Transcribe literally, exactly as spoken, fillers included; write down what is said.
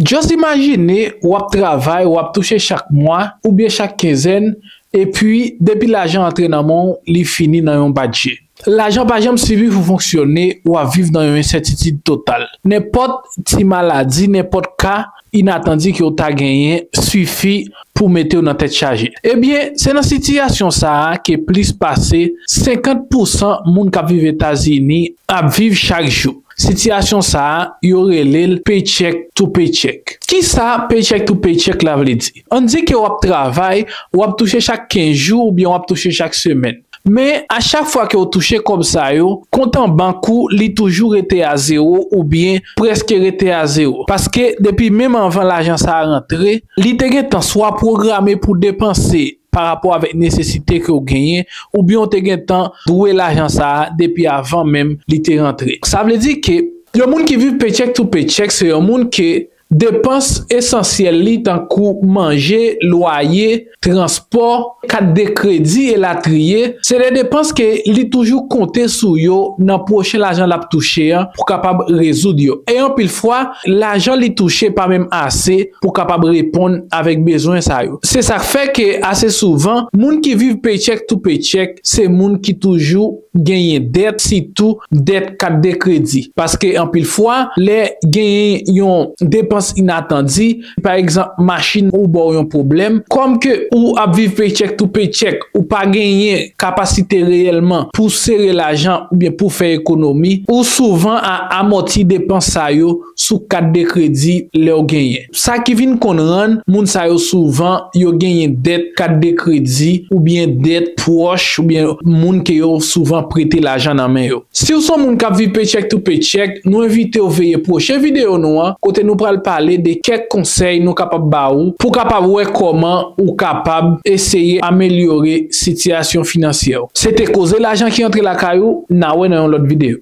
Just imajine w ap travay, w ap touche chak mwa oubyen chak kenzèn, epi depi lajan antre nan men w, li fini nan yon bat je. Lajan pa janm sivi pou fonksyone, w ap viv nan yon ensètitid total. Nenpòt ti maladi, nenpòt ka inatandi ke w ta genyen sifi pou mete w nan tèt chaje. Ebyen, se nan sitiyasyon sa a ke plis pase senkant pousan moun k ap viv Etazini ap viv chak jou. Sitiyasyon sa a, yo rele l paycheck to paycheck. Kisa paycheck to paycheck la vle di? Ann di ke w ap travay, w ap touche chak kenz jou oubyen w ap touche chak semèn. Men, a chak fwa ke w touche kòb sa yo, kont an bank ou, li toujou rete a zewo oubyen prèske rete a zewo. Paske, depi menm anvan lajan sa a rantre, li te gentan swa pwograme pou depanse pa rapò avèk nesesite ke w genyen, oubyen w te gentan dwe lajan sa a depi avan menm li te rantre. Sa vle di ke yon moun ki viv paycheck to paycheck se yon moun ke depans esansyèl li tankou manje, lwaye, transpò, kat de kredi elatriye, se de depans ke li toujou konte sou yo nan pwochen lajan l ap touche an pou kapab rezoud yo. E anpil fwa, lajan li touche pa menm ase pou kapab reponn avèk bezwen sa yo. Se sa k fè ke ase souvan, moun ki viv paycheck to paycheck se moun ki toujou genyen dèt, sitou dèt kat de kredi. Paske anpil fwa, lè genyen yon depans inatandi, pa egzanp, machin ou ba w yon pwoblèm, kòm ke ou ap viv paycheck to paycheck, ou pa genyen kapasite reyèlman pou sere lajan oubyen pou fè ekonomi, ou souvan a amòti depans sa yo sou kat de kredi lè w genyen. Sa ki vin konn rann moun sa yo souvan yo genyen dèt kat de kredi oubyen dèt pwòch oubyen moun ke yo souvan prete lajan nan men yo. Si w se yon moun k ap viv paycheck to paycheck, nou envite w veye pwochen videyo nou an, kote nou pral pale de kèk konsèy nou kapab ba ou pou kapab wè kòman ou kapab eseye amelyore sitiyasyon finansyè w. Se te Koze Lajan ki antre lakay ou, n a wè nan yon lòt videyo.